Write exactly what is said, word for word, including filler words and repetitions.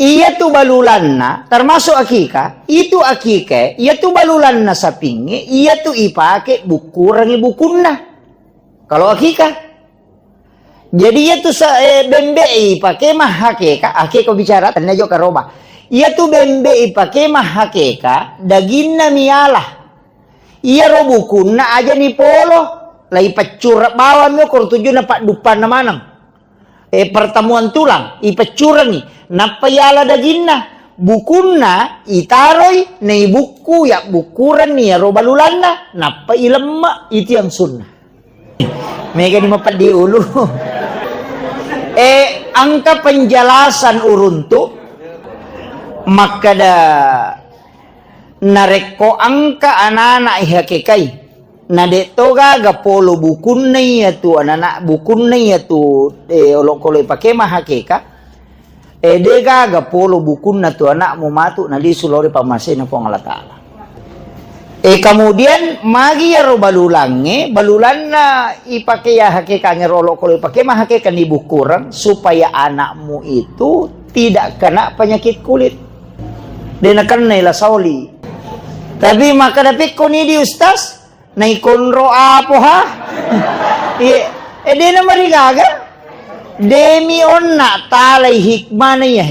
Iyatu balulanna, termasuk akika, itu akika, iyatu balulanna sapingnge, iyatu ipake bukkurengngi bukunna. Kalau akika. Jadi iyatu sa-, eh, bembe ipake mahakeka, akeka bicara, tania jo karoba. Iyatu bembe ipake mahakeka, daginna miala. Iyaro bukunna aja ni polo, lai peccureng bawang mi okoro tujunna padduppanna maneng. Eh, pertemuan tulang, ipeccurengngi, nappa iala daginna. Bukunna itaroi, naibukku, yabbukkurenni iyaro balulanna, nappa ilemme, itu yang sunnah. Mega ni mapeddi ulu. Eh, engka penjelasan uruntu, makkeda, narekko engka anana ihakekai, na de to gaga polo bukunna iyatu anana, bukunna iyatu, eh, olokolo ipake mahakeka, eh, de gaga polo bukunna tu anakmu matu nalisu lao ri pammasena Puang Allah Ta'ala. Eh, kemudian magi iyaro balulangnge, balulanna ipake yahakekangnge ro olokolo ipake mahakeka ni bukkureng supaya anakmu itu tidak kena penyakit kulit. De nakennai la saoli. Tapi makkeda pekko ni di ustaz, naikonro apo ha? Iya, eh, de namarigaga. Demi onna talai hikmana iya he.